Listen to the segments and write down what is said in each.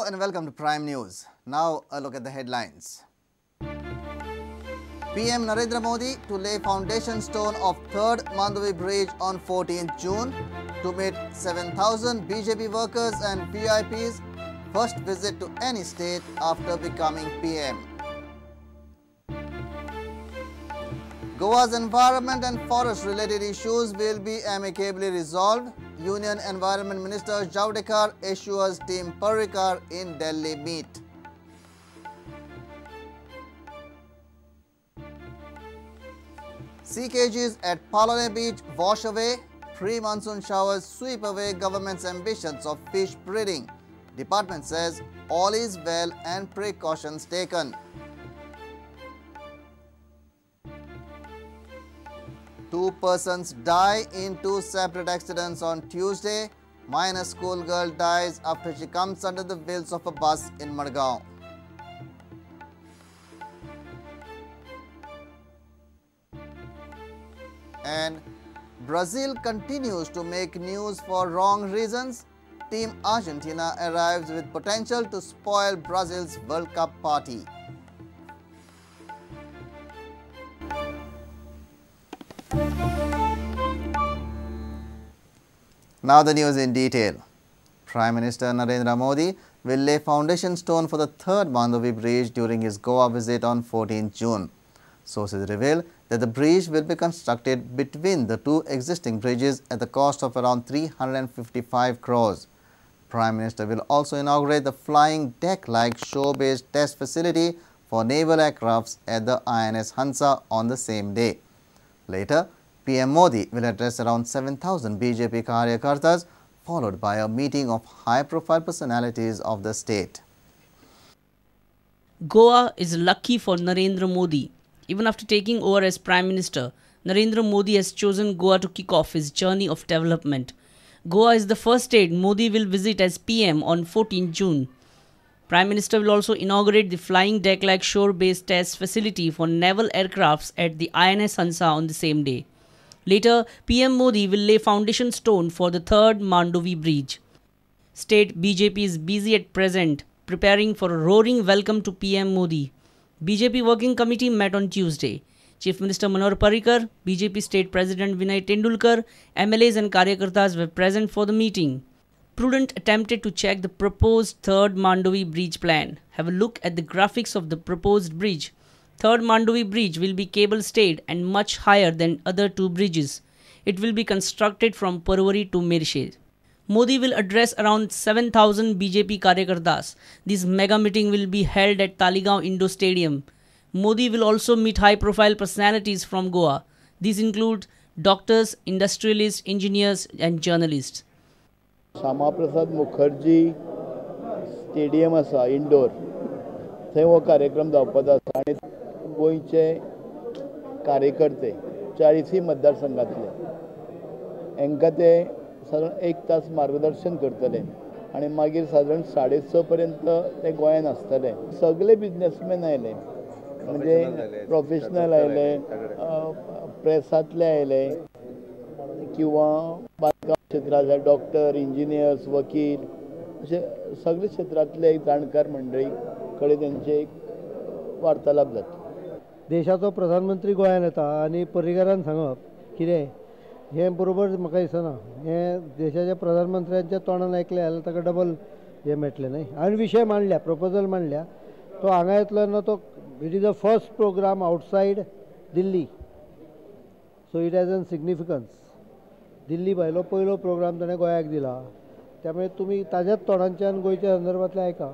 and welcome to Prime News. Now a look at the headlines. PM Narendra Modi to lay foundation stone of third Mandovi Bridge on 14th June to meet 7,000 BJP workers and VIPs, first visit to any state after becoming PM. Goa's environment and forest related issues will be amicably resolved. Union Environment Minister Javadekar assures Team Parrikar in Delhi meet. Sea cages at Palolem Beach wash away. Pre-monsoon showers sweep away government's ambitions of fish breeding. Department says all is well and precautions taken. Two persons die in two separate accidents on Tuesday. Minor schoolgirl dies after she comes under the wheels of a bus in Madgaon. And Brazil continues to make news for wrong reasons. Team Argentina arrives with potential to spoil Brazil's World Cup party. Now the news in detail. Prime Minister Narendra Modi will lay foundation stone for the third Mandovi Bridge during his Goa visit on 14 June. Sources reveal that the bridge will be constructed between the two existing bridges at the cost of around 355 crores. Prime Minister will also inaugurate the flying deck-like shore-based test facility for naval aircrafts at the INS Hansa on the same day. Later, PM Modi will address around 7,000 BJP Karyakartas, followed by a meeting of high-profile personalities of the state. Goa is lucky for Narendra Modi. Even after taking over as Prime Minister, Narendra Modi has chosen Goa to kick off his journey of development. Goa is the first state Modi will visit as PM on 14 June. Prime Minister will also inaugurate the flying deck-like shore-based test facility for naval aircrafts at the INS Hansa on the same day. Later, PM Modi will lay foundation stone for the third Mandovi Bridge. State BJP is busy at present preparing for a roaring welcome to PM Modi. BJP Working Committee met on Tuesday. Chief Minister Manohar Parrikar, BJP State President Vinay Tendulkar, MLAs and Karyakartas were present for the meeting. Prudent attempted to check the proposed third Mandovi Bridge plan. Have a look at the graphics of the proposed bridge. Third Mandovi Bridge will be cable stayed and much higher than other two bridges. It will be constructed from Porvorim to Merces. Modi will address around 7,000 BJP Karyakartas. This mega meeting will be held at Taleigao Indo Stadium. Modi will also meet high-profile personalities from Goa. These include doctors, industrialists, engineers and journalists. Shyama Prasad Mukherjee Stadium आसा indoor, थंय हो कार्यक्रम जावपाचो आसा आनी गोंयचे कार्यकर्ते 40 मतदारसंघातले हांकां ते सादारण 1 तास मार्गदर्शन करतले आनी मागीर सादारण 6:30 पर्यंत ते गोंयान आसतले. सगळे बिजनेसमॅन आयले, म्हणजे प्रोफेशनल आयले, प्रेसांतले आयले किंवा बांदकाम क्षेत्रांतले डॉक्टर, इंजिनियर्स, वकील अशे सगळे क्षेत्रांतले जाणकार मंडळी कडेन तेंचे एक वार्तालाप जाता. देशाचो प्रधानमंत्री गोंयान येता आनी पर्रीकारान सांगप कितें हें बरोबर म्हाका दिसना. हें देशाच्या प्रधानमंत्र्यांच्या तोंडान आयकलें जाल्यार ताका डबल हें मेळटलें न्हय. हांवें विशय मांडल्या, प्रपोजल मांडल्या, तो हांगा येतलो तेन्ना तो it is a first programme outside Delhi, so it has an significance. Delhi भायलो पयलो प्रोग्राम ताणें गोंयाक दिला, त्यामुळे तुमी ताज्याच तोंडांच्यान गोंयच्या संदर्भांतलें आयका.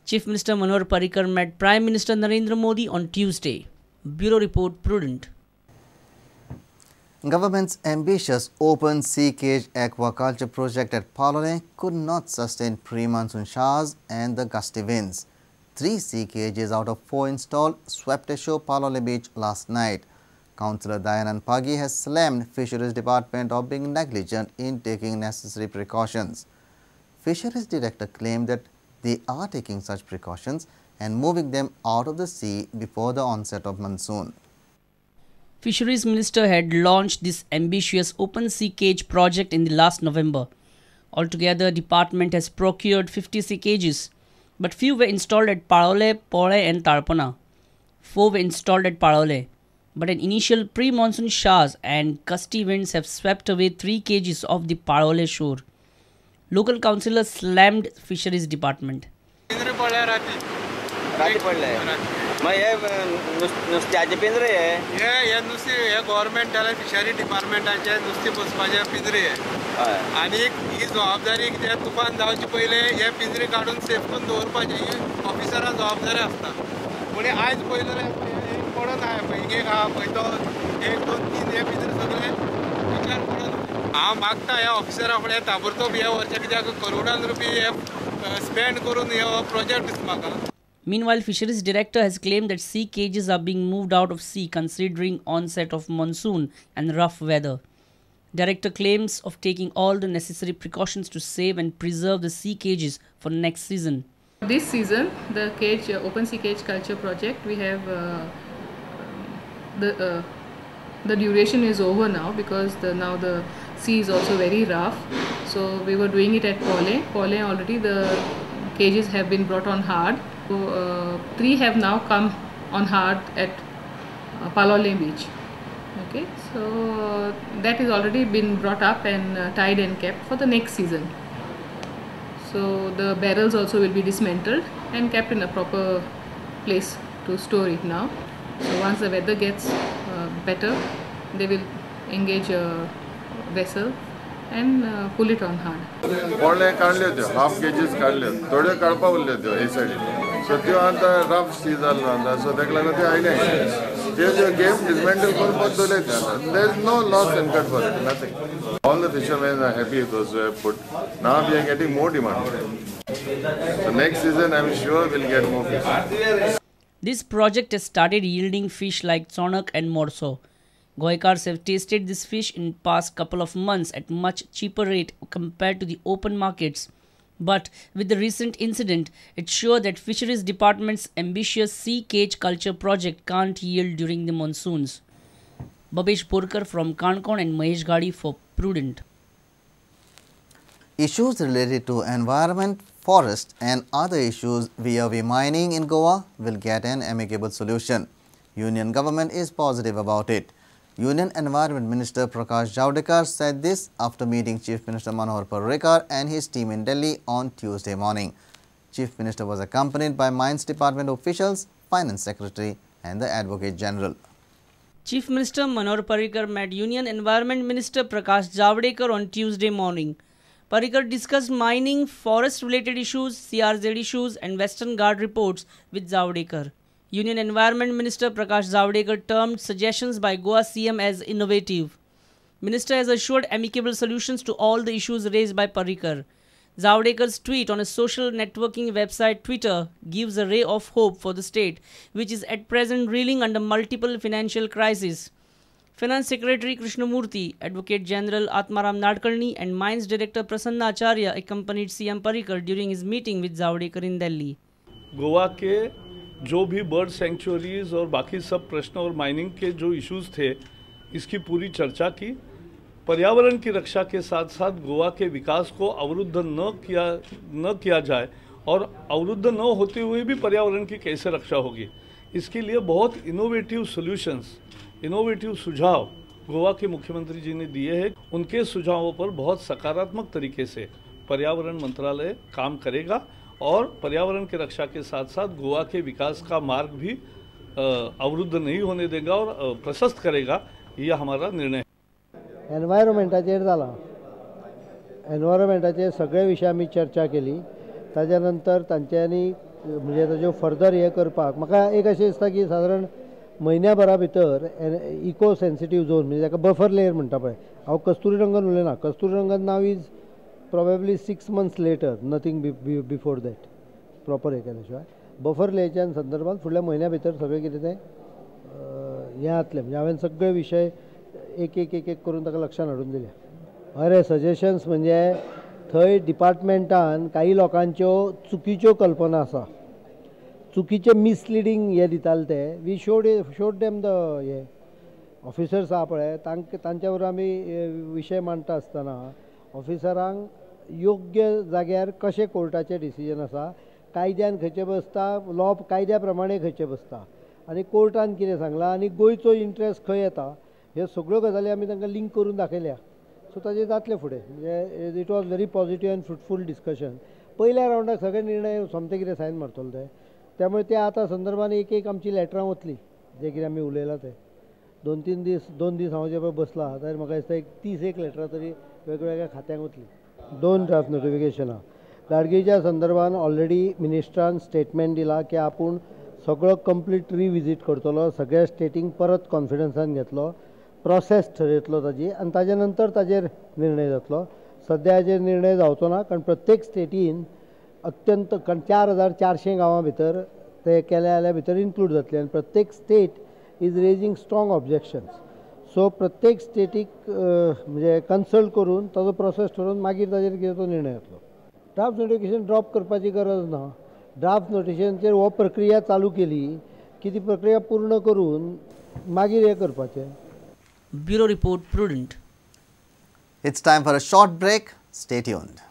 Chief Minister Manohar Parrikar met Prime Minister Narendra Modi on Tuesday. Bureau Report, Prudent. Government's ambitious open sea cage aquaculture project at Palolem could not sustain pre-monsoon showers and the gusty winds. 3 sea cages out of 4 installed swept ashore Palolem Beach last night. Councillor Dayanand Pagi has slammed Fisheries Department of being negligent in taking necessary precautions. Fisheries Director claimed that they are taking such precautions and moving them out of the sea before the onset of monsoon. Fisheries Minister had launched this ambitious open sea cage project in the last November. Altogether, department has procured 50 sea cages. But few were installed at Palolem, Pole and Talpona. 4 were installed at Palolem. But an initial pre-monsoon showers and gusty winds have swept away 3 cages off the Palolem shore. Local councillors slammed fisheries department. नुस्त्याचे पिंजरे हे नुस्तें हे गव्हर्मेंटाले fishery डिपार्टमेंटाचे नुस्तें पोसपाचे पिंजरे आनी ही जबाबदारी कितें तुफान जावचे पयलें हे पिंजरे काडून सेफ करून दवरपाचे ही ऑफिसरा जबाबदारी आसता. पूण आयज पयलो पडोन आहा पळय एक आहा पळय तो 1 2 3 हे पिंजरे सगळे विचार पडोन. हांव मागता ह्या ऑफिसरा फुडें ताबडतोब हे व्हरचें कित्याक करोडान रुपये हे स्पेंड करून हे प्रोजेक्ट दिसता म्हाका. Meanwhile, Fisheries Director has claimed that sea cages are being moved out of sea considering onset of monsoon and rough weather. Director claims of taking all the necessary precautions to save and preserve the sea cages for next season. This season, the cage, open sea cage culture project, we have the duration is over now because now the sea is also very rough. So we were doing it at Pole. Pole already the cages have been brought on hard. So, 3 have now come on hard at Palolem beach. Okay, so that is already been brought up and tied and kept for the next season. So the barrels also will be dismantled and kept in a proper place to store it now. So once the weather gets better, they will engage a vessel and pull it on hard. पोळ्ळे काडल्यो त्यो half kgs काडल्यो थोड्यो काडपा उरल्यो त्यो हे सायडीन so त्यो आतां रफ सी जाल्लो आतां सो ताका लागून त्यो आयले त्यो ज्यो गेम डिसमेंटल करून परत दवरले त्यो. There is no loss incurred for it, nothing. All the fishermen are happy those who have put. Now we are getting more demand. So next season I am sure will get more fish. This project has started yielding fish like Chonak and Morso. Goikars have tasted this fish in past couple of months at much cheaper rate compared to the open markets. But with the recent incident, it's sure that Fisheries Department's ambitious sea cage culture project can't yield during the monsoons. Babesh Borkar from Kankon and Mahesh Gadi for Prudent. Issues related to environment, forest and other issues vis-a-vis mining in Goa will get an amicable solution. Union government is positive about it. Union Environment Minister Prakash Javadekar said this after meeting Chief Minister Manohar Parrikar and his team in Delhi on Tuesday morning. Chief Minister was accompanied by Mines Department officials, Finance Secretary and the Advocate General. Chief Minister Manohar Parrikar met Union Environment Minister Prakash Javadekar on Tuesday morning. Parrikar discussed mining, forest-related issues, CRZ issues and Western Guard reports with Javadekar. Union Environment Minister Prakash Javadekar termed suggestions by Goa CM as innovative. Minister has assured amicable solutions to all the issues raised by Parrikar. Javadekar's tweet on a social networking website Twitter gives a ray of hope for the state, which is at present reeling under multiple financial crises. Finance Secretary Krishnamurthy, Advocate General Atmaram Nadkarni and Mines Director Prasanna Acharya accompanied CM Parrikar during his meeting with Javadekar in Delhi. Goa K जो भी bird centuries और बाकी सब प्रश्न और mining K जो issues थे इसकी पूरी चर्चा की. पर्यावरण की रक्षा के साथ साथ गोवा के विकास को अवरुद्ध न किया जाए और अवरुद्ध न होते हुए भी पर्यावरण की कैसे रक्षा होगी, इसके लिए बहुत इनोवेटिव सॉल्यूशंस, इनोवेटिव सुझाव गोवा के मुख्यमंत्री जी ने दिए हैं. उनके सुझावों पर बहुत सकारात्मक तरीके से पर्यावरण मंत्रालय काम करेगा और पर्यावरण की रक्षा के साथ साथ गोवा के विकास का मार्ग भी अवरुद्ध नहीं होने देगा और प्रशस्त करेगा. यह हमारा निर्णय है. एनवायरमेंटाचेर जाला, एनवायरमेंटाचेर सगळे विशय आमी चर्चा केली. ताज्या नंतर तांच्यांनी म्हणजे ताज्यो फर्दर हें करपाक म्हाका एक अशें दिसता की सादारण म्हयन्या भरा भितर इको सेन्सिटीव झोन म्हणजे ताका बफर लेयर म्हणटा पळय, हांव कस्तुरी रंगन उलयना, Kasturi Rangan now is probably 6 months later, nothing before that proper हें केल्या शिवाय बफर लेयरच्या संदर्भात फुडल्या म्हयन्या भितर सगळें कितें तें हें जातलें. म्हणजे हांवें सगळे विशय एक एक एक एक करून ताका लक्षान हाडून दिले. अरे सजेशन्स म्हणजे थंय डिपार्टमेंटान काही लोकांच्यो चुकीच्यो कल्पना आसा, चुकीचे मिसलिडींग हे दिताले ते we showed them the hey officers आहा पळय तांकां तांच्या बरोबर आमी विशय मांडटा आसतना ऑफिसरांक योग्य जाग्यार कशें कोर्टाचें डिसिजन आसा कायद्यान खंयचें बसता, लॉ कायद्या प्रमाणे खंयचें बसता आनी कोर्टान कितें सांगलां आनी गोंयचो इंट्रस्ट खंय येता, ह्यो सगळ्यो गजाली आमी तांकां लिंक करून दाखयल्या. सो ताजेर जातलें फुडें. म्हणजे it was very positive and fruitful discussion. पयल्या रावंडाक सगळे निर्णय सोमते कितें सायन मारतलो ते, त्यामुळे ते आतां संदर्भान एक एक आमची लॅटरां वतली जें कितें आमी उलयलां तें. 2-3 दीस 2 दीस हांव जे पळय बसला जाल्यार म्हाका दिसता एक 30 लॅटरां तरी वेगवेगळ्या खात्यांक वतली. 2 ड्राफ्ट नोटिफिकेशनां गाडगीच्या संदर्भान ऑलरेडी मिनिस्टरान स्टेटमेंट दिला की आपूण सगळो कंप्लीट रिविजीट करतलो, सगळ्या स्टेटींक परत कॉन्फिडन्सान घेतलो, प्रोसेस ठरयतलो ताजी आनी ताजे नंतर ताजेर निर्णय जातलो. सद्या हाजेर निर्णय जावचो ना कारण प्रत्येक स्टेटीन अत्यंत, कारण 4400 गांवां भितर ते केल्या जाल्यार भितर इन्क्लूड जातले आनी प्रत्येक state is raising strong objections. So प्रत्येक स्टेटीक म्हणजे कन्सल्ट करून ताजो प्रोसेस ठरोवन मागीर ताजेर कितें तो निर्णय जातलो. ड्राफ्ट नोटिफिकेशन ड्रॉप करपाची गरज ना. ड्राफ्ट नोटिफिकेशनाचेर हो प्रक्रिया चालू केली की ती प्रक्रिया पूर्ण करून मागीर हें करपाचें. Bureau report, Prudent. It's time for a short break. Stay tuned.